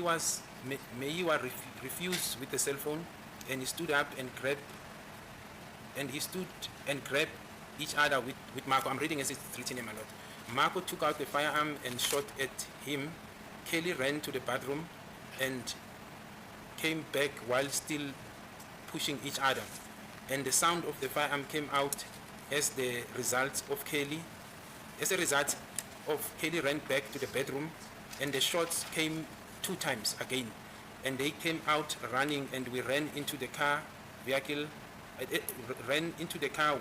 Meyiwa refused with the cell phone, and he stood up and grabbed each other with Marco. I'm reading as it's written in my note. Marco took out the firearm and shot at him. Kelly ran to the bathroom and came back while still pushing each other. And the sound of the firearm came out as a result of Kelly ran back to the bedroom, and the shots came 2 times again. And they came out running, and we ran into the car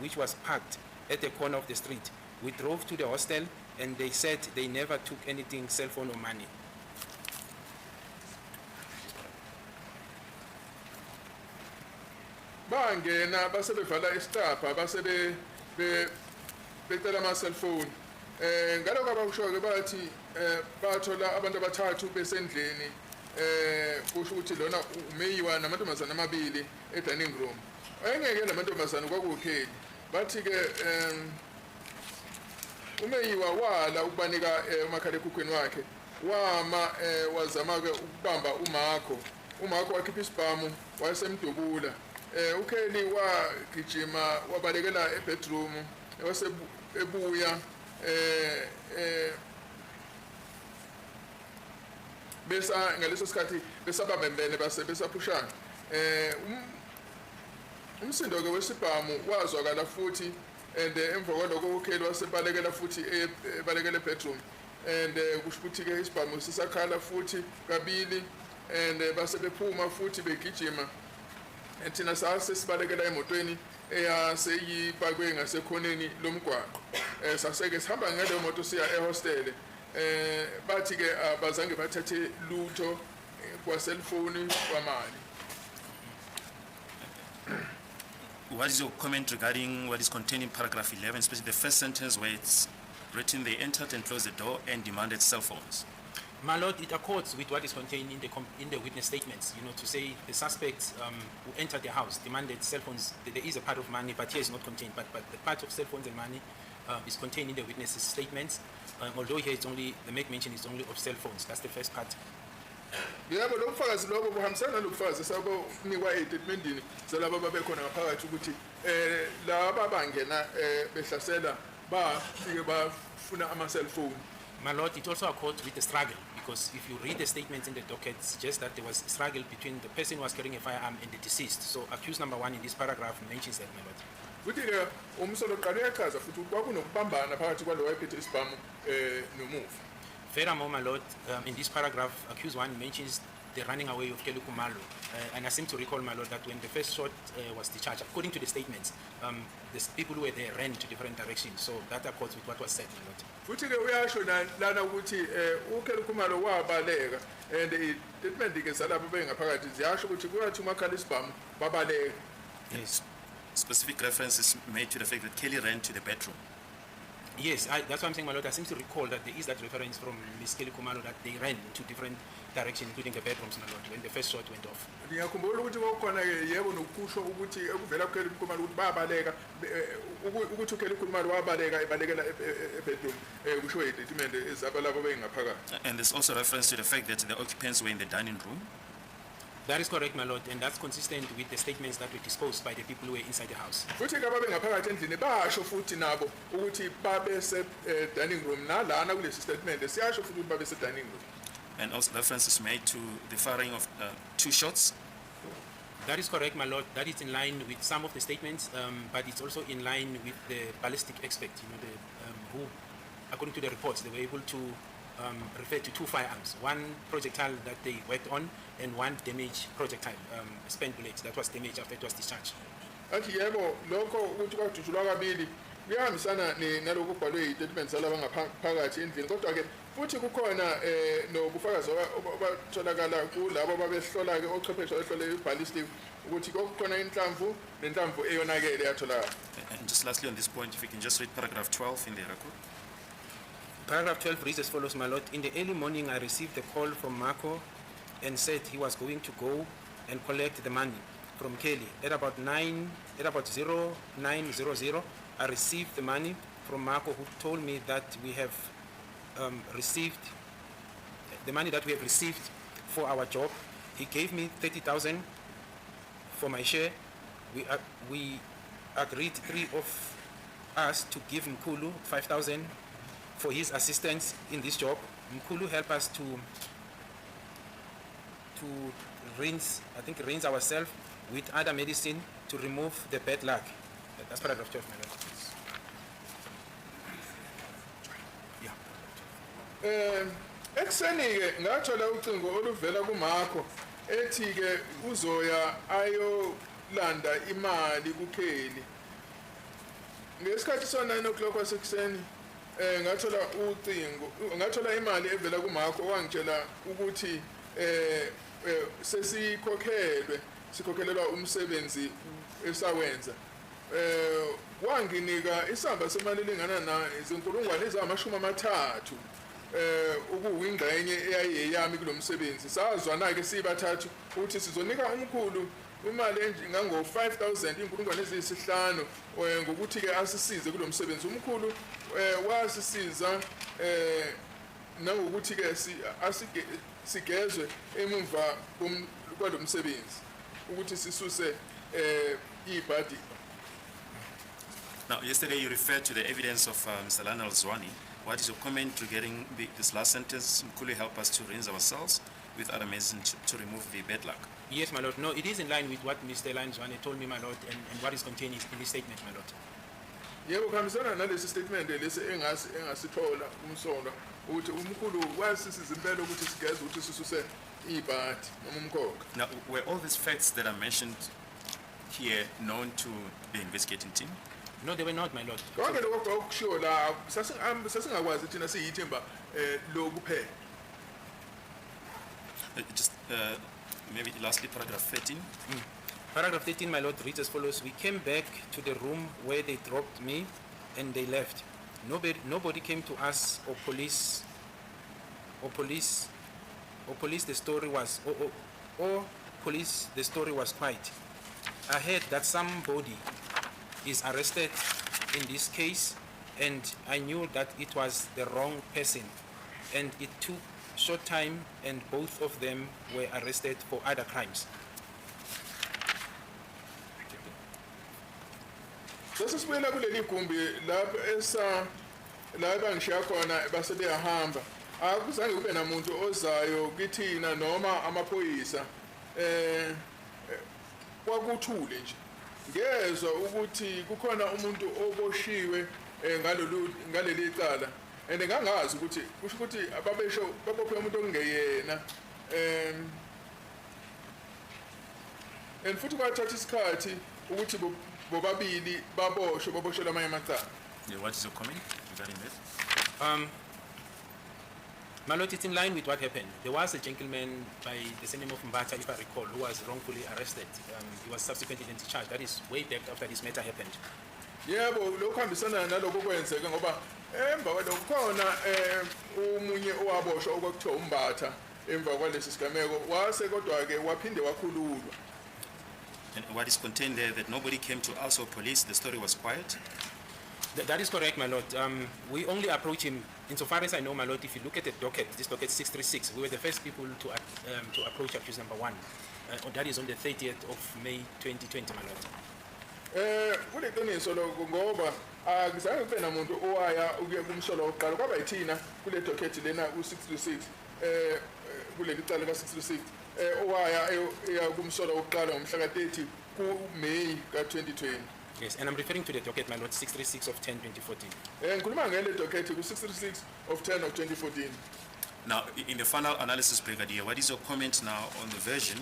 which was parked at the corner of the street. We drove to the hostel, and they said they never took anything, cell phone or money. Bangena base bevala istapha base becela ama cell phone ngalokho abakusho ke bathi bathola abantu abathathu besendlini kusho ukuthi lona uMeyiwa namantombazana amabili edining room engeke lamantombazana kwakukheli bathi ke uMeyiwa wala ukubanika umakhala ekhukhwini wakhe wama wazama ke ukubamba uMarco wakhipha isibhamu wasemdubula uKelly wagijima wabalekela ebedroom wase ebuya besa ngaleso sikhathi besabambene besaphushana umsindo ke wesibhamu wazwakala futhi and emva kwalokho uKelly wasebalekela futhi ebalekela ebedroom and kusho ukuthi ke isibhamu sisakhala futhi kabili and base bephuma futhi begijima thina sasibalekela emotweni eyaseyipakwe ngasekhoneni lomgwaqo saseke sihamba ngale moto siya ehostel bathi ke abazange bathathe lutho kwa cellphone kwamali. What is your comment regarding what is contained in paragraph 11, especially the first sentence where it's written they entered and closed the door and demanded cell phones? My Lord, it accords with what is contained in the witness statements. You know, to say the suspects who entered the house demanded cell phones. There is a part of money, but here is not contained. But the part of cell phones and money is contained in the witnesses' statements. Although here it's only the make mention is only of cell phones. That's the first part. Yebo lokufakazi lokho kuhambisana lokufakazi sabo nikwa estatementini salabo babekhona ngaphakathi ukuthi laba bangena behlasela bafike bafuna ama cell phone. My Lord, it also accords with the struggle, because if you read the statements in the docket, it's just that there was a struggle between the person who was carrying a firearm and the deceased. So accused number 1 in this paragraph mentions that, my Lord. Futhi ke umsolo qale yachaza futhi kwakunokubambana phakathi kwalo wayephethe isibhamu nomuva. Furthermore, my Lord, in this paragraph, accused 1 mentions the running away of Kelly Kumalo. And I seem to recall, my Lord, that when the first shot was discharged, according to the statements, the people who were there ran to different directions. So that accords with what was said, my Lord. Futhi ke uyasho lana ukuthi uKelly Kumalo wabaleka and statement ke salabo bengaphakathi ziyasho ukuthi kuyathi umakhala isibhamu babaleka. Yes. Specific reference is made to the fact that Kelly ran to the bedroom. Yes, that's what I'm saying, my Lord. I seem to recall that there is that reference from Miss Kelly Kumalo that they ran into different directions, including the bedrooms, my Lord, when the first shot went off. Ngiyakhumbula ukuthi kwakhona yebo nokusho ukuthi ekuvela kuKelly Kumalo ukuthi babaleka ukuthi uKelly Kumalo wabaleka ebalekela ebedroom kusho istatement ezabalabo bengaphakathi. And there's also reference to the fact that the occupants were in the dining room. That is correct, my Lord, and that's consistent with the statements that were disposed by the people who were inside the house. Futhi ke babe ngaphakathi endlini basho futhi nabo ukuthi babe se dining room nalana kulesi statement siyasho futhi ukuthi babe se dining room. And also reference is made to the firing of 2 shots. That is correct, my Lord. That is in line with some of the statements, but it's also in line with the ballistic expert, you know, who, according to the reports, they were able to refer to 2 firearms, 1 projectile that they worked on and 1 damaged projectile, spent bullet that was damaged after it was discharged. Athi yebo lokho ukuthi kwadutshulwa kabili kuyahambisana nalokho kubhalwe istatement salaba ngaphakathi endlini kodwa ke futhi kukhona nobufakazi obatholakala kulabo babehlola ke ochwepheshe ohlole iballistic ukuthi kukhona inhlamvu nenhlamvu eyonakele yatholakala. And just lastly on this point, if you can just read paragraph 12 in the record. Paragraph 12 reads as follows, my Lord. In the early morning, I received a call from Marco and said he was going to go and collect the money from Kelly. At about 0900, I received the money from Marco, who told me that we have received the money that we have received for our job. He gave me 30,000 for my share. We agreed, three of us, to give Mkulu 5,000 for his assistance in this job. Mkulu helped us to rinse ourselves with other medicine to remove the bad luck. That's paragraph 12, my lord. Ekuseni-ke ngathola ucingo oluvela kumakho ethi-ke uzoya ayolanda imali kukheli. Ngesikhathi so-9 o'clock wasekuseni ngathola imali evela kumakho owangitshela ukuthi sikhokhelelwa umsebenzi esawenza. Wanginika isamba semali elingana izinkulungwane ezama-30 ukuyingxenye eyayiyami kulo msebenzi. Sazwana-ke sibathathu ukuthi sizonika umkhulu imali engango-5,000 inkulungwane eziyisihlanu ngokuthi-ke asisize kulo msebenzi. Umkhulu wasisiza nangokuthi-ke sigezwe emumva kwalo msebenzi ukuthi sisuse ibhadi. Now, yesterday you referred to the evidence of Mr. Lionel Zwane. What is your comment regarding this last sentence? Mkulu help us to rinse ourselves with other medicine to remove the bad luck. Yes, my lord. No, it is in line with what Mr. Zwane told me, my lord, and what is contained in this statement, my lord. Yebo, khambisana nalesi statement lesi engasithola umsono ukuthi umkhulu wasisiza impela ukuthi sigeze ukuthi sisuse ibhadi noma umkhokha. Now, were all these facts that are mentioned here known to the investigating team? No, they were not, my lord. Konke lokho okushiwo la sasingakwazi thina siyithemba lo kuphela. Just maybe lastly, paragraph 13. Paragraph 13, my lord, reads as follows. We came back to the room where they dropped me and they left. Nobody came to us or police the story was the story was quiet. I heard that somebody is arrested in this case, and I knew that it was the wrong person, and it took short time and both of them were arrested for other crimes. Sasibuyela kuleli gumbi lapho la bangishiya khona base beyahamba. Akuzange kube namuntu ozayo kithina noma amaphoyisa. Kwakuthule nje. Ngezwe ukuthi kukhona umuntu oboshiwe ngaleli cala. And ngangazi ukuthi kusho ukuthi babophe umuntu ongeyena. And futhi kwathatha isikhathi ukuthi bobabili baboshelwa amanye amacala. What is your comment regarding that? My lord, it's in line with what happened. There was a gentleman by the same name of Mbata, if I recall, who was wrongfully arrested. He was subsequently discharged. That is way back after this matter happened. Yebo, lokho hambisana naloko kwenzeke ngoba emva kwalokho khona umunye owaboshwa okuthiwa uMbatha emva kwalesi sigameko wase kodwa ke waphinde wakhululwa. And what is contained there, that nobody came to us or police, the story was quiet? That is correct, my lord. We only approached him, insofar as I know, my lord, if you look at the docket, this docket 636, we were the first people to approach accused number 1. That is on the 30th of May 2020, my lord. Kuleqiniso lokho ngoba akuzange kube namuntu owaya ukuya kumsolo oqala kwaba yithina kule docket lena u636 kuleli cala ka636 owaya eya kumsolo oqala ngomhla ka30 kuMay ka2020. Yes, and I'm referring to the docket, my lord, 636 of 10/2014. Ngikhuluma ngale docket ku636 of 10 of 2014. Now, in the final analysis, Brigadier, what is your comment now on the version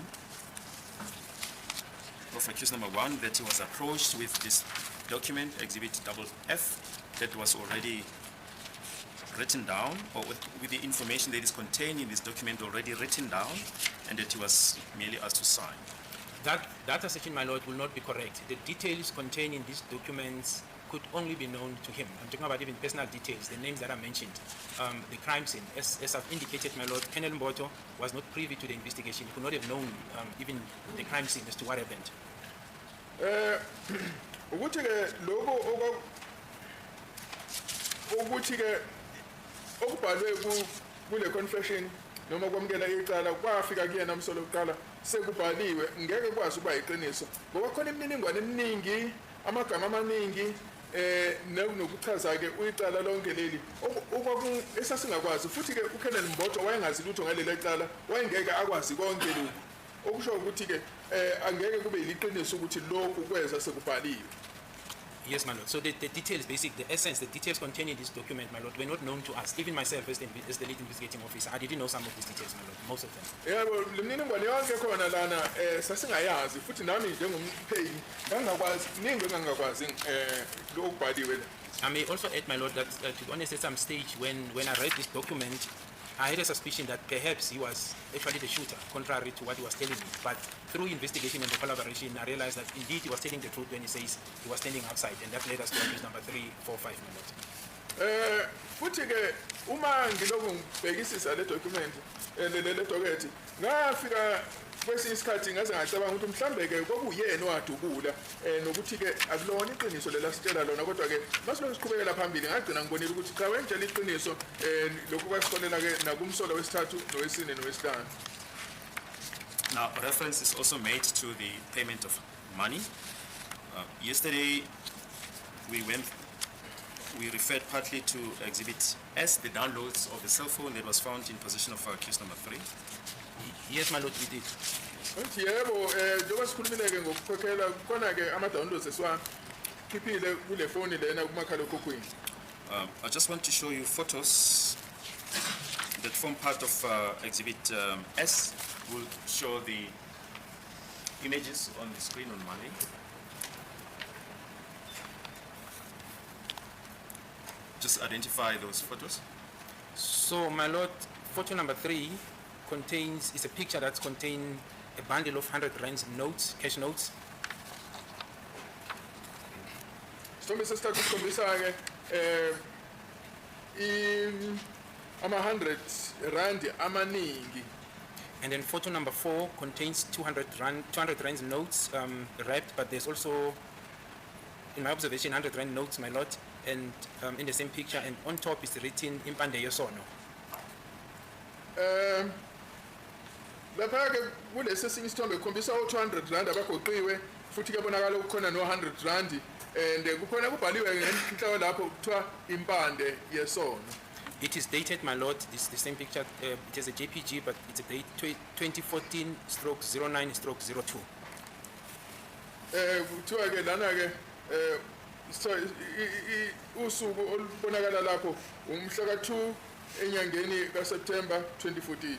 of accused number 1 that he was approached with this document, Exhibit FF, that was already written down, or with the information that is contained in this document already written down, and that he was merely asked to sign? That assertion, my lord, will not be correct. The details contained in these documents could only be known to him. I'm talking about even personal details, the names that are mentioned, the crime scene. As I've indicated, my lord, Colonel Mboto was not privy to the investigation. He could not have known even the crime scene as to what happened. Ukuthi-ke lokho ukuthi-ke okubhalwe kule confession noma kwamukela icala kwafika kuyena umsolo wokuqala sekubhaliwe ngeke kwazi ukuba iqiniso ngoba khona imininingwane eminingi amagama amaningi nokuchaza ke uyicala lonke leli esasingakwazi futhi ke uKenneth Mboto wayengazi lutho ngaleli cala wayengeke akwazi konke lokhu okusho ukuthi ke angeke kube yiliqiniso ukuthi lokhu kweza sekubhaliwe. Yes, my lord. So the details, the essence, the details contained in this document, my lord, were not known to us. Even myself, as the lead investigating officer, I didn't know some of these details, my lord, most of them. Yebo, lemininingwane yonke khona lana sasingayazi futhi nami njengompheki ngangakwazi ningi engangakwazi lokubhaliwe. I may also add, my lord, that to be honest, at some stage when I read this document, I had a suspicion that perhaps he was actually the shooter, contrary to what he was telling me. But through investigation and the collaboration, I realized that indeed he was telling the truth when he says he was standing outside, and that led us to accuse number 3, 4, 5, my lord. Futhi ke uma ngiloku ngibhekisisa le document le document ngafika kwesinye isikhathi ngaze ngacabanga ukuthi mhlambe ke kokuyena owadukula nokuthi ke akulona iqiniso lela sitshela lona kodwa ke masibe siqhubekela phambili ngagcina ngibonile ukuthi cha wenjela iqiniso lokhu kwasikolela ke nakumsolo wesithathu nowesine nowesihlanu. Now, reference is also made to the payment of money. Yesterday, we referred partly to Exhibit S, the downloads of the cell phone that was found in possession of accused number 3. Yes, my lord, we did. Yebo, njengoba sikhulumile ke ngokukhokhela khona ke ama-downloads esiwakhiphile kule phone lena kumakhalekhukhwini. I just want to show you photos that form part of Exhibit S. We'll show the images on the screen on Monday. Just identify those photos. So, my lord, photo number 3 is a picture that's contained a bundle of 100 rand notes, cash notes. Sithombe sesithathu sikhombisa ke ama-100 rand amaningi. And then photo number 4 contains 200 rand notes wrapped, but there's also, in my observation, 100 rand notes, my lord, and in the same picture, and on top is written impande yosono. Lapha ke kulesi sinye isithombe kukhombisa u200 rand abagoqiwe futhi ke bonakala ukukhona no100 rand and kukhona kubhaliwe ngenhloko lapho kuthiwa impande yesono. It is dated, my lord, this the same picture, it is a JPG, but it's a date 2014/09/02. Kuthiwa ke lana ke usuku olubonakala lapho umhla ka2 enyangeni kaSeptember 2014.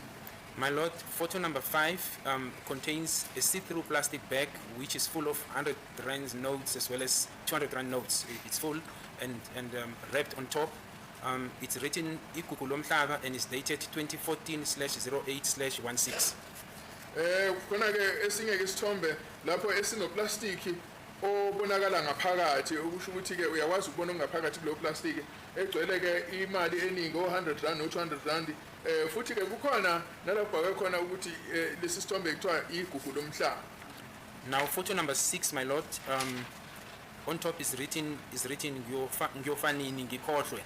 My lord, photo number 5 contains a see-through plastic bag which is full of 100 rand notes as well as 200 rand notes. It's full and wrapped on top. It's written igugu lomhlaba and is dated 2014/08/16. Khona ke esinye ke isithombe lapho esinoplastiki obonakala ngaphakathi okusho ukuthi ke uyakwazi ukubona ngaphakathi kulo plastic egcwele ke imali eningi o100 rand no200 rand futhi ke kukhona nalapho ke khona ukuthi lesi sithombe kuthiwa igugu lomhlaba. Now photo number 6, my lord, on top is written ngiyofanini ngikhohlwe.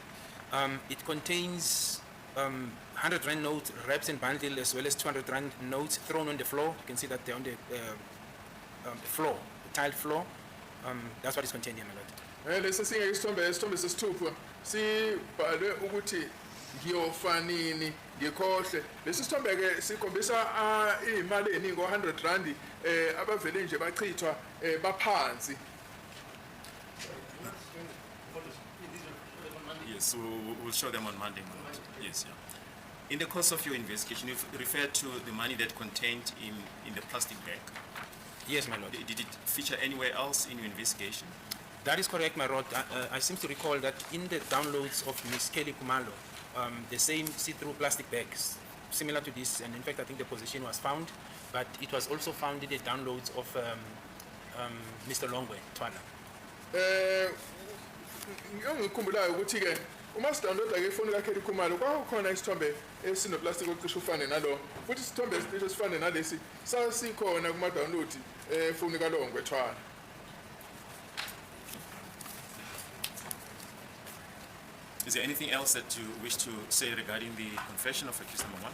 It contains 100 rand notes wrapped and bundled as well as 200 rand notes thrown on the floor. You can see that they're on the floor, the tiled floor. That's what is contained here, my lord. Lesi sinye isithombe sesithupha sibhalwe ukuthi ngiyofanini ngikhohle. Lesi sithombe ke sikhombisa imali eningi o100 rand abavele nje bachithwa baphansi. Yes, we'll show them on Monday. Yes, yeah. In the course of your investigation, you've referred to the money that contained in the plastic bag. Yes, my lord. Did it feature anywhere else in your investigation? That is correct, my lord. I seem to recall that in the downloads of Ms. Kelly Kumalo, the same see-through plastic bags, similar to this, and in fact I think the position was found, but it was also found in the downloads of Mr. Longwe, Twana. Ngikhumbulayo ukuthi ke uma sidownloada ke ifoni lakhe likhumalo kwakhona isithombe esinoplastic ocishe ufane nalo futhi isithombe esicishe sifane nalesi sasikhona kuma download efoni kaLongwe Twana. Is there anything else that you wish to say regarding the confession of accused number 1?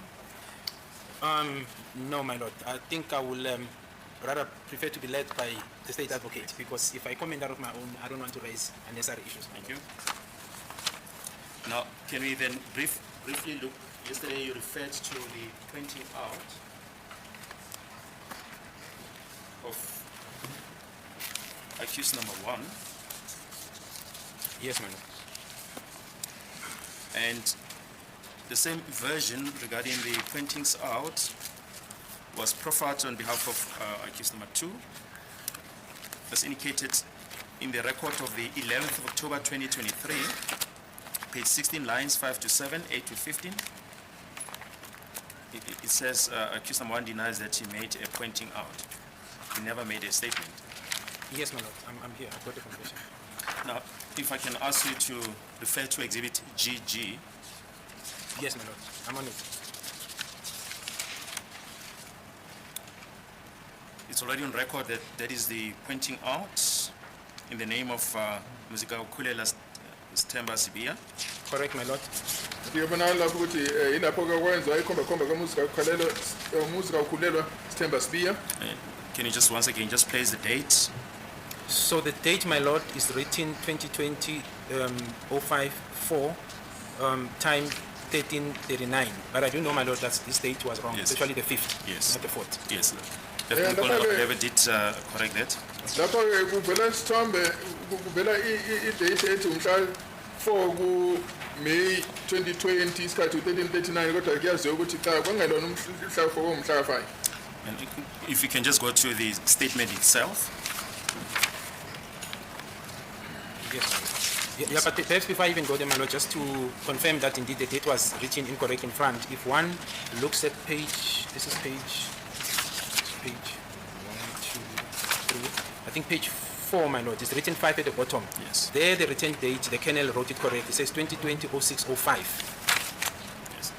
No, my lord. I think I will rather prefer to be led by the state advocate, because if I comment out of my own, I don't want to raise unnecessary issues. Thank you. Now, can we then briefly look, yesterday you referred to the pointing out of accused number 1, Yes, my lord. and the same version regarding the pointings out was proffered on behalf of accused number 2, as indicated in the record of the 11th of October 2023, page 16, lines 5 to 7, 8 to 15. It says accused number 1 denies that he made a pointing out. He never made a statement. Yes, my lord. I'm here. I've got the confession. Now, if I can ask you to refer to exhibit GG. Yes, my lord. I'm on it. It's already on record that that is the pointing out in the name of ukuthulela Sithemba Sibiya. Correct, my lord. Ngiyabona lapho ukuthi ilapho ke kwenziwa ikhomba umuzika ukhulelwa Sithemba Sibiya. Can you just once again just place the date? So the date, my lord, is written 2020 054, time 1339. But I do know, my lord, that this date was wrong. Yes. It's actually the 5th, Yes. not the 4th. Yes. Definitely never did correct that. Lapho ke kuvela isithombe kuvela i-date ethi umhla 4 ku May 2020 isikhathi 1339 kodwa kuyaziwa ukuthi cha kwangelona umhla 4 umhla 5. And if you can just go to the statement itself. Yes. Yeah, but perhaps before I even go there, my lord, just to confirm that indeed the date was written incorrect in front. If one looks at page, this is page 1, 2, 3. I think page 4, my lord, it's written 5 at the bottom. Yes. There, the written date, the kernel wrote it correct. It says 2020 0605. Yes.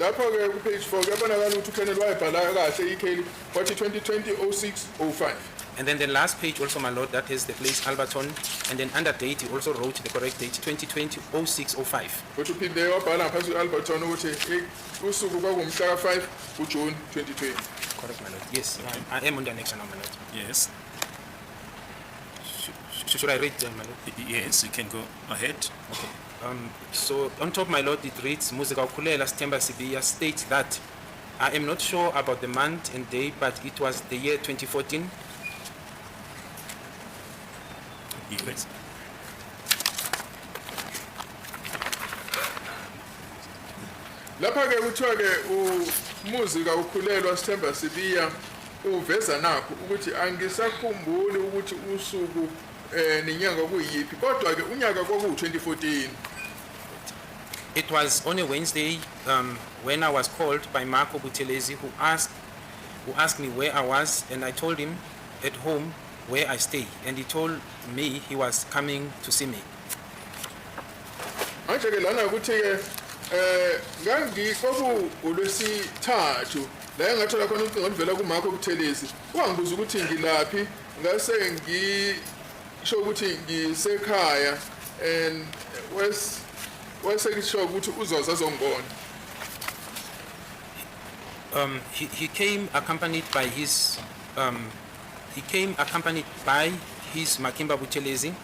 Lapho ke ku page 4 kuyabonakala ukuthi uKenneth wayebhala kahle ikheli wathi 2020 0605. And then the last page also, my lord, that has the place Alberton, and then under date he also wrote the correct date 2020 0605. Ukuthi uphinde wabhala ngaphansi uAlberton ukuthi usuku kwakumhla 5 kuJune 2020. Correct, my lord. Yes, I am on the next one, my lord. Yes. Should I read, my lord? Yes, you can go ahead. Okay. So on top, my lord, it reads, ukuthulela Sithemba Sibiya states that I am not sure about the month and day, but it was the year 2014. Yes. Lapha ke kuthiwa ke umuzika ukhulelwa Sithemba Sibiya uveza nakho ukuthi angisakhumbuli ukuthi usuku nenyanga kuyiphi kodwa ke unyaka kwaku 2014. It was on a Wednesday when I was called by Marco Buthelezi, who asked me where I was, and I told him at home where I stay, and he told me he was coming to see me. Manje ke lana ukuthi ke ngangikho kulwesithathu la engathola khona ucingo oluvela kuMarco Buthelezi wangibuza ukuthi ngilaphi ngase ngisho ukuthi ngisekhaya and wayesekisho ukuthi uzoza azongibona. He came accompanied by his Makimba Buthelezi,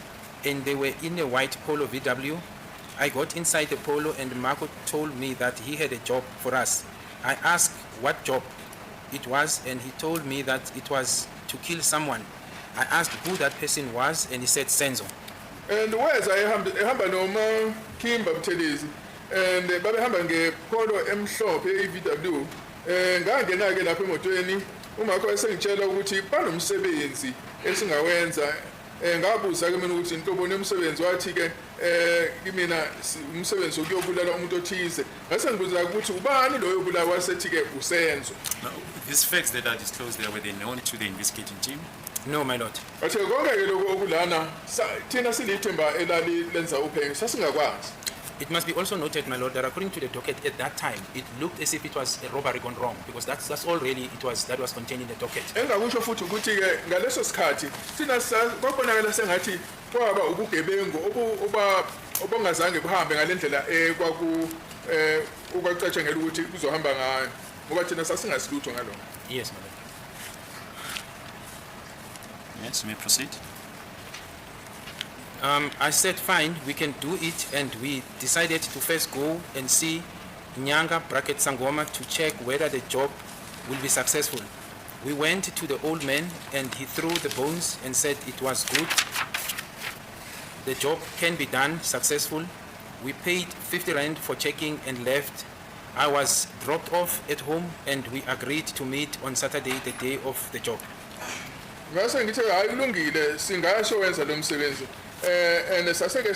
and they were in a white Polo VW. I got inside the Polo and Marco told me that he had a job for us. I asked what job it was, and he told me that it was to kill someone. I asked who that person was, and he said Senzo. And where's ehamba noma Kimba Buthelezi and babehamba ngePolo emhlophe iVW. Ngangena ke lapha emotweni uMarco esengitshela ukuthi banomsebenzi esingawenza. Ngabuza ke mina ukuthi inhlobo nemsebenzi wathi ke kimina umsebenzi ukuyobulala umuntu othize. Ngase ngibuza ukuthi ubani lo yobulala wasethi ke usenzo. Now, these facts that are disclosed there, were they known to the investigating team? No, my lord. Bathe konke ke lokho okulana thina silithemba elali lenza uphenyo sasingakwazi. It must be also noted, my lord, that according to the docket at that time, it looked as if it was a robbery gone wrong, because that's all really that was contained in the docket. Engakusho futhi ukuthi ke ngaleso sikhathi thina kwabonakala sengathi kwaba ubugebengu obongazange buhambe ngalendlela kwaku ukwacatshangela ukuthi kuzohamba ngayo. ngoba thina sasingasilutho ngalokho. Yes, my Lord. Yes, you may proceed. I said, fine, we can do it, and we decided to first go and see Nyanga bracket Sangoma to check whether the job will be successful. We went to the old man, and he threw the bones and said it was good. The job can be done successful. We paid 50 rand for checking and left. I was dropped off at home, and we agreed to meet on Saturday, the day of the job. Ngase ngithe hayi kulungile singasho wenza lo msebenzi and saseke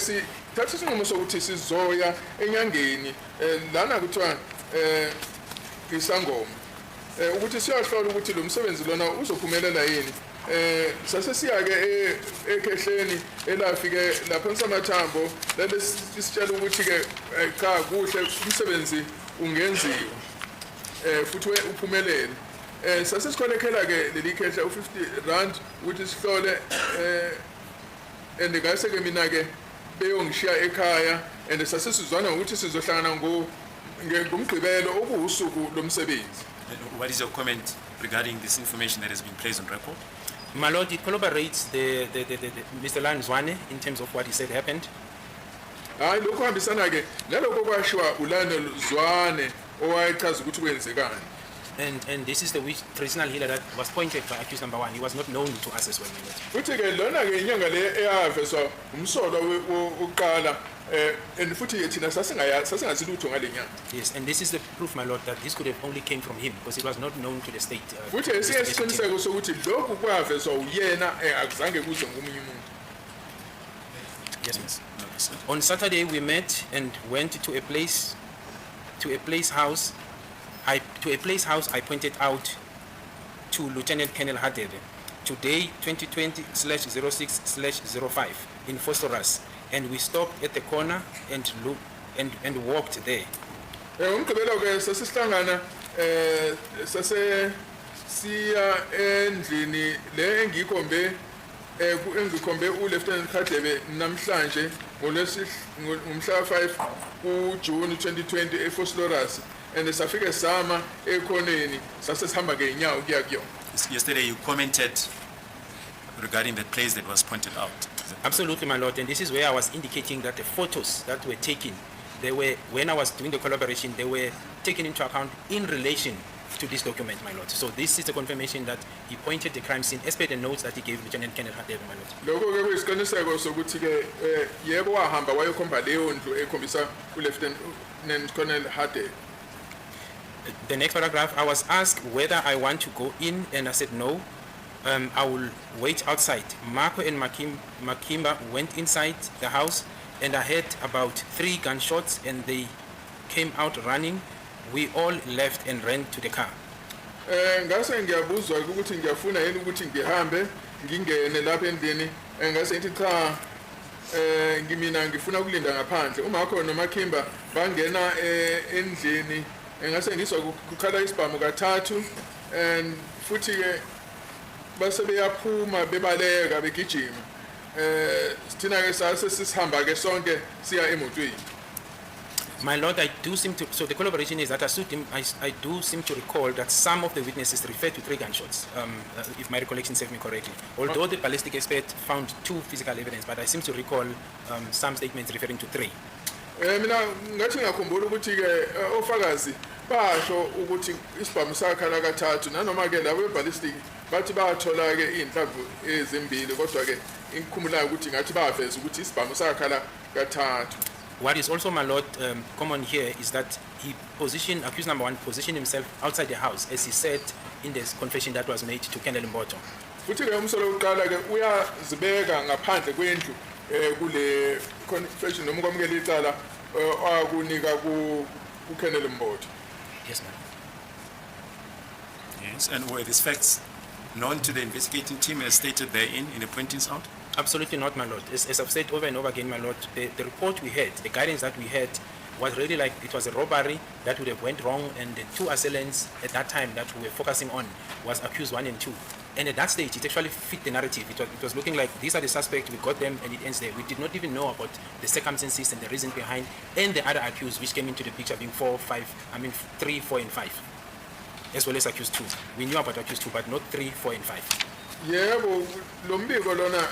thatha isinqumo sokuthi sizoya enyangeni lana kuthiwa isangoma ukuthi siyahlola ukuthi lo msebenzi lona uzophumelela yini sase siya ke ekhehleni elafike lapha esamathambo lale sitshela ukuthi ke cha kuhle umsebenzi ungenziwa futhi uphumelele sase sikholekhela ke leli khehla u50 rand ukuthi sihlole and ngase ke mina ke beyongishiya ekhaya and sase sizwana ukuthi sizohlangana ngomgqibelo okuusuku lomsebenzi. What is your comment regarding this information that has been placed on record? My Lord, it corroborates the Mr. Lanzwane in terms of what he said happened. Hayi lokho hambisana ke nalokho kwashiwa ulana Zwane owayechaza ukuthi kwenzekani. And this is the traditional healer that was pointed by accused number 1. He was not known to us as well, my Lord. Futhi ke lona ke inyanga le eyavezwa umsolo wokuqala and futhi thina sasingasilutho ngalenyanga. Yes, and this is the proof, my Lord, that this could have only came from him because it was not known to the state. Futhi esiyesiqiniseko sokuthi lokhu kwavezwa uyena akuzange kuze ngomunye umuntu. Yes, miss. On Saturday we met and went to a place house I pointed out to Lieutenant Colonel Hadebe. Today 2020/06/05 in Phosphorus, and we stopped at the corner and walked there. Umgqibelo ke sasihlangana sase siya endlini le engikhombe uLieutenant Hadebe namhlanje ngomhla 5 kuJune 2020 ePhosphorus. And safike sama ekhoneni sase sihamba ngeenyawo kuya kuyona. Yesterday you commented regarding the place that was pointed out. Absolutely, my Lord, and this is where I was indicating that the photos that were taken, when I was doing the collaboration, they were taken into account in relation to this document, my Lord. So this is the confirmation that he pointed the crime scene as per the notes that he gave Lieutenant Colonel Hadebe, my Lord. Lokho ke kuyisiqiniseko sokuthi ke yebo wahamba wayokhomba leyo ndlu ekhombisa uLieutenant Colonel Hadebe. The next paragraph, I was asked whether I want to go in, and I said no. I will wait outside. Marco and Makimba went inside the house, and I heard about 3 gunshots, and they came out running. We all left and ran to the car. Ngase ngiyabuzwa ukuthi ngiyafuna yini ukuthi ngihambe ngingene lapha endlini ngase ngithi cha ngimina ngifuna ukulinda ngaphandle. uMarco noMakimba bangena endlini ngase ngizwa kukhala isibhamu kathathu and futhi ke base beyaphuma bebaleka begijima sithina ke sase sisihamba ke sonke siya emotweni. My Lord, so the collaboration is that I do seem to recall that some of the witnesses referred to 3 gunshots, if my recollection serves me correctly. Although the ballistic expert found 2 physical evidence, but I seem to recall some statements referring to 3. Mina ngathi ngiyakhumbula ukuthi ke ofakazi basho ukuthi isibhamu sakhala kathathu nanoma ke labo ballistic bathi bathola ke inhlamvu ezimbili kodwa ke ingikhumulayo ukuthi ngathi baveza ukuthi isibhamu sakhala kathathu. What is also, my Lord, common here is that accused number 1 positioned himself outside the house, as he said in this confession that was made to Colonel Mboto. Futhi ke umsolo wokuqala ke uyazibeka ngaphandle kwendlu kule confession noma kwamukela icala akunika kuKolonel Mboto. Yes, ma'am. Yes, and were these facts known to the investigating team as stated therein in the pointings out? Absolutely not, my Lord. As I've said over and over again, my Lord, the report we had, the guidance that we had, was really like it was a robbery that would have went wrong, and the 2 assailants at that time that we were focusing on was accused 1 and 2. And at that stage, it actually fit the narrative. It was looking like these are the suspects, we got them, and it ends there. We did not even know about the circumstances and the reason behind, and the other accused which came into the picture being 3, 4, and 5. as well as accused 2. We knew about accused 2, but not 3, 4, and 5. Yebo, lo mbiko lona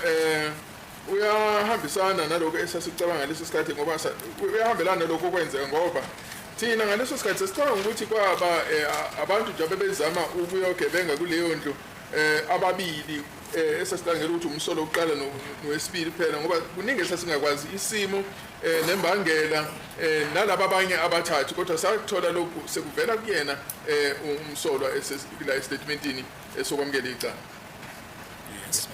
uyahambisana naloko esasicabanga ngaleso sikhathi ngoba uyahambelana naloko okwenzeka ngoba thina ngaleso sikhathi sesicabanga ukuthi kwaba abantu nje abebezama ukuyogebenga kuleyo ndlu ababili esasicabangela ukuthi umsolo oqala nowesibili kuphela ngoba kuningi esasingakwazi isimo nembangela nalabo abanye abathathu kodwa sathola lokhu sekuvela kuyena umsolo esela statementini esokwamukela icala. Yes.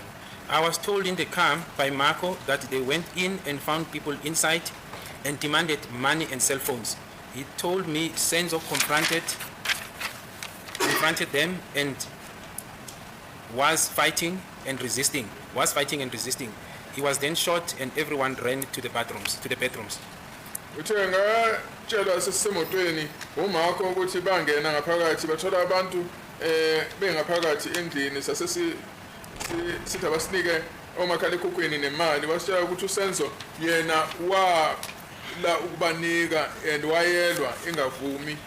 I was told in the car by Marco that they went in and found people inside and demanded money and cell phones. He told me Senzo confronted them and was fighting and resisting. He was then shot and everyone ran to the bedrooms. Uthe ngatshelwa sesemotweni uMarco ukuthi bangena ngaphakathi bathola abantu bengaphakathi endlini sithi abasinike omakhalekhukhwini nemali wasitshela ukuthi uSenzo yena wala ukubanika and wayelwa engavumi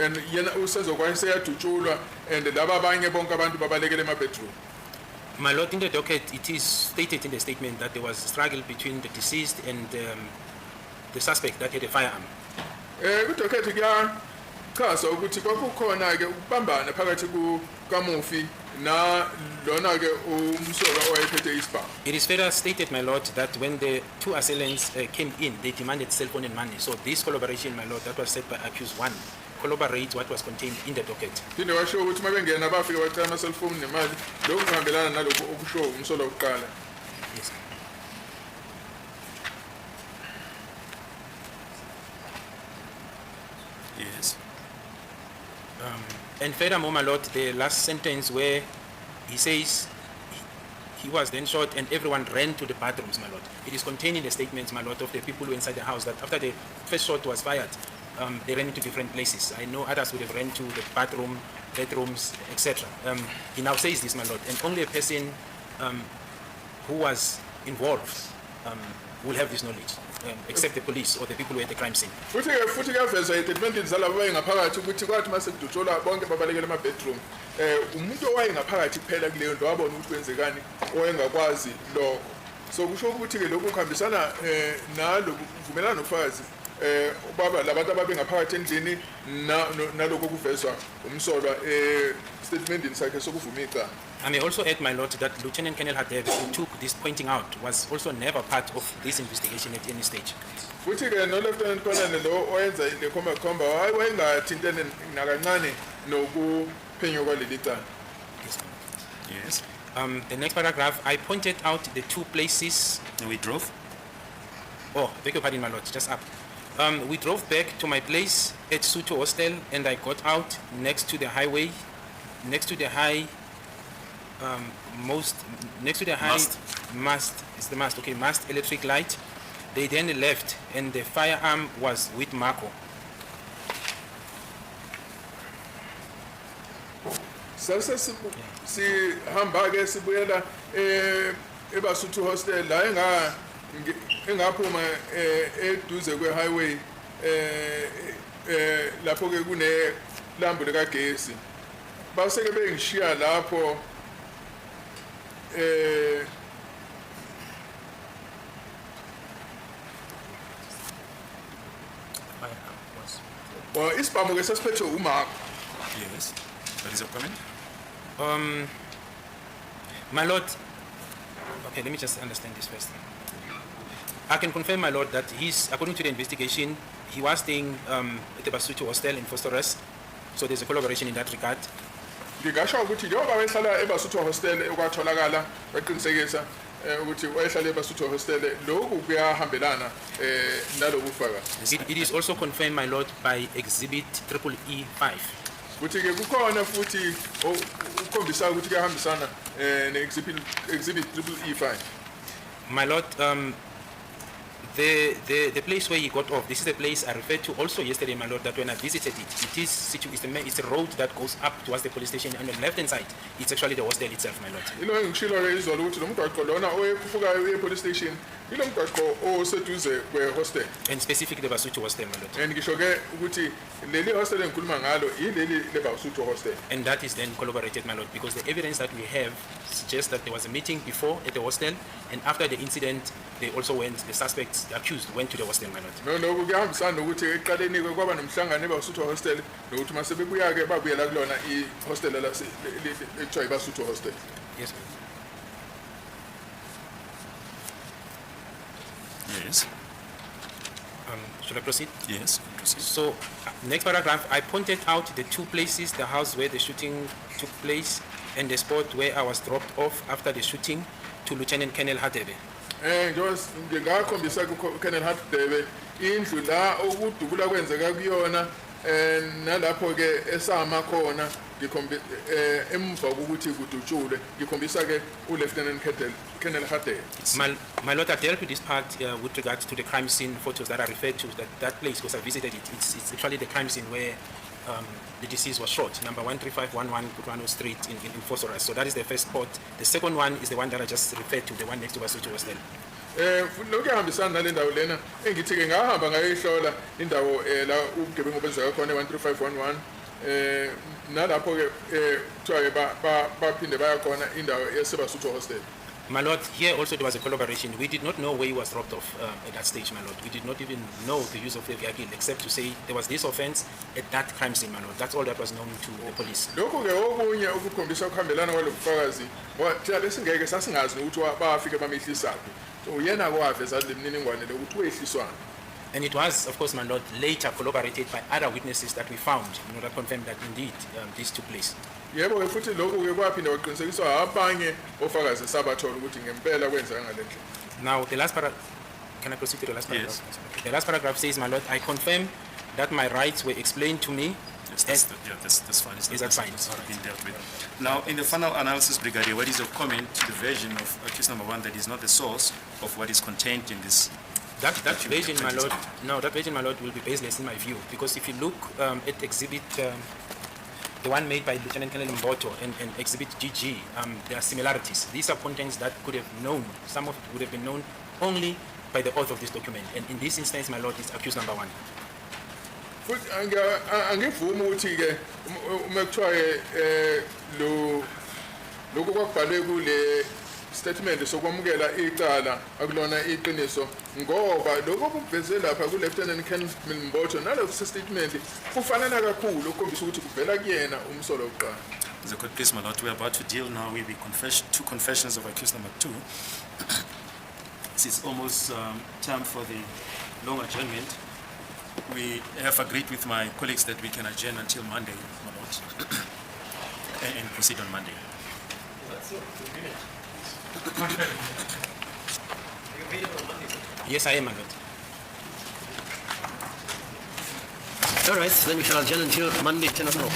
and yena uSenzo kwayeseyadutshulwa and laba abanye bonke abantu babalekele ema-bedroom. My lord, in the docket, it is stated in the statement that there was a struggle between the deceased and the suspect that had a firearm. Kudocket kuyachaza ukuthi kwakukhona ke ukubambana phakathi kukaMufi na lona ke umsolo owayephethe isibhamu. It is further stated, my lord, that when the two assailants came in, they demanded cell phone and money. So this collaboration, my lord, that was said by accused 1, corroborates what was contained in the docket. Phinde washo ukuthi mabengena bafika bacela ama-cell phone nemali lokhu kuhambelana nalokho okusho umsolo wokuqala. Yes. Yes. And furthermore, my lord, the last sentence where he says he was then shot and everyone ran to the bathrooms, my lord. It is contained in the statements, my lord, of the people who were inside the house that after the first shot was fired, they ran into different places. I know others would have ran to the bedrooms, etc. He now says this, my lord, and only a person who was involved will have this knowledge, except the police or the people who were at the crime scene. Futhi kuyaveza estatementini zalabo wayengaphakathi ukuthi kwathi mase kudutshulwa bonke babalekele ama-bedroom umuntu owayengaphakathi kuphela kuleyo nto wabona ukuthi kwenzekani owayengakwazi lokho. So kusho ukuthi ke lokhu kuhambisana naloku kuvumelana nofakazi ubaba labantu ababengaphakathi endlini nalokho kuvezwa umsolwa statementini sakhe sokuvuma icala. I may also add, my lord, that Lieutenant Colonel Hadebe, who took this pointing out, was also never part of this investigation at any stage. Futhi ke no Lieutenant Colonel lo oyenza le khomba wayengathintene nakancane nokuphenywa kwaleli cala. Yes, ma'am. Yes. The next paragraph, I pointed out the two places. And we drove. Oh, beg your pardon, my lord, just up. We drove back to my place at Suto Hostel, and I got out next to the highway, next to the mast electric light. They then left, and the firearm was with Marco. Sasa sihamba ke sibuyela eBasotho Hostel la engaphuma eduze kwe-highway lapho ke kune lambu likagesi base ke bengishiya lapho isibhamu ke sasiphethe uMarco. Yes. That is your comment? My lord, okay, let me just understand this first. I can confirm, my lord, that according to the investigation, he was staying at the Basotho Hostel in Forsteress, so there's a collaboration in that regard. Ngingasho ukuthi njengoba wayehlala eBasotho Hostel okwatholakala waqinisekisa ukuthi wayehlala eBasotho Hostel lokhu kuyahambelana naloku ufaka. It is also confirmed, my lord, by exhibit EE5. Futhi ke kukhona futhi ukhombisa ukuthi The place where he got off, this is the place I referred to also yesterday, my lord, that when I visited it, it's a road that goes up towards the police station, and on the left-hand side, it's actually the hostel itself, my lord. ilo engishilo-ke izolo ukuthi lo mgwaqo lona oyefukayo e-police station ilo mgwaqo oseduze kwe-hostel, And specifically the Basotho hostel, my lord. and ngisho-ke ukuthi leli hostel engikhuluma ngalo yileli le-Basotho hostel. And that is then corroborated, my lord, because the evidence that we have suggests that there was a meeting before at the hostel, and after the incident, they also went, the suspects, the accused, went to the hostel, my lord. Lokhu kuyahambisana nokuthi ekuqaleni kwaba nomhlangano e-Basotho hostel nokuthi mase bebuya-ke babuyela kulona i-hostel ekuthiwa i-Basotho hostel. Yes, Yes. should I proceed? Yes. Proceed. So, next paragraph, I pointed out the two places, the house where the shooting took place and the spot where I was dropped off after the shooting to Lieutenant Colonel Hadebe. Ngingakhombisa ku-Colonel Hadebe indlu la okudubula kwenzeka kuyona, nalapho-ke esama khona emva kokuthi kudutshulwe ngikhombisa-ke u-Lieutenant Colonel Hadebe. My lord, I dealt with this part with regards to the crime scene photos that I referred to, that place, because I visited it. It's actually the crime scene where the deceased was shot, number 13511 Kutlwano Street in Phosphorus. So that is the first spot. The second one is the one that I just referred to, the one next to Basotho hostel. Lokhu kuyahambisana nale ndawo lena engithi-ke ngahamba ngayihlola indawo la ubugebengu obenzeka khona e-13511 nalapho-ke kuthiwa-ke baphinde baya khona indawo yase-Basotho hostel. My lord, here also there was a collaboration. We did not know where he was dropped off at that stage, my lord. We did not even know the use of the vehicle, except to say there was this offense at that crime scene, my lord. That's all that was known to the police. Lokhu-ke okunye ukukhombisa ukuhambelana kwalo bufakazi thina besingeke sasingazi nokuthi bafike bamehlisaphi. So yena kwaveza le mniningwane lokuthi wehliswana. And it was, of course, my lord, later corroborated by other witnesses that we found, that confirmed that indeed this took place. Yebo-ke futhi lokhu-ke kwaphinde kwaqinisekiswa abanye ofakazi esabathola ukuthi ngempela kwenzeka ngale ndlela. Now, the last paragraph, can I proceed to the last paragraph? Yes. Okay. The last paragraph says, my lord, I confirm that my rights were explained to me. Yes, that's fine. Is that fine? It's been dealt with. Now, in the final analysis, Brigadier, what is your comment to the version of accused number 1 that is not the source of what is contained in this? That version, my lord, no, that version, my lord, will be baseless in my view, because if you look at exhibit, the one made by Lieutenant Colonel Mboto and exhibit GG, there are similarities. These are contents that could have known, some of it would have been known only by the author of this document, and in this instance, my lord, is accused number 1. Futhi angivumi ukuthi-ke uma kuthiwa-ke lokhu kwakubhalwe kule statement sokwamukela icala akulona iyiqiniso, ngoba lokhu okuveze lapha ku-Lieutenant Colonel Mboto nalokhu statement kufanana kakhulu ukukhombisa ukuthi kuvela kuyena umsolo wokuqala. The court, please, my lord, we are about to deal now with the two confessions of accused number 2. It's almost time for the long adjournment. We have agreed with my colleagues that we can adjourn until Monday, my lord, and proceed on Monday. Yes, I am, my lord. All right, then we shall adjourn until Monday, 10 o'clock.